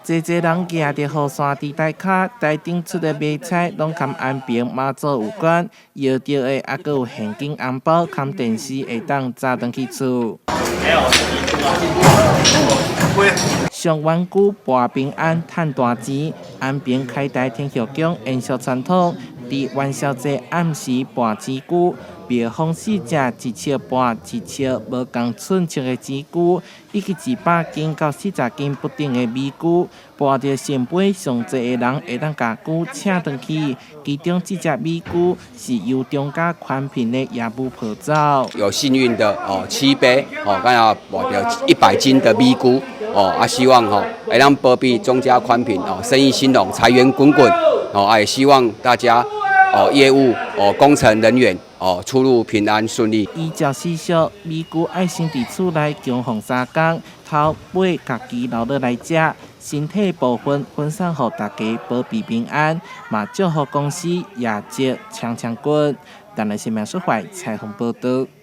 濟濟人舉著雨傘佇台跤，台頂出的馬菜攏佮安平媽祖有關，搖著的猶閣有現金紅包，含電視會當紮轉去厝。上元龜博平安，趁大錢。安平開台天后宮延續傳統，佇元宵節暗時跋錢龜，廟方四隻一尺半、一尺無仝寸尺的錢龜，以及200斤到40斤不等的米龜，跋著聖杯上濟的人會當共龜請轉去。其中這隻米龜是由中嘉寬頻的業務抱走。有幸運的哦，7杯哦，剛好跋著100斤的米龜哦，啊，希望吼會當保庇中嘉寬頻哦，生意興隆，財源滾滾哦，啊，也希望大家哦，業務哦，工程人員哦，出入平安順利。依照習俗，米龜愛先佇厝內供奉3工，頭尾家己留落來食，身體部分分送予大家保庇平安，嘛祝福公司業績強強滾。台南新聞蘇懷採訪報導。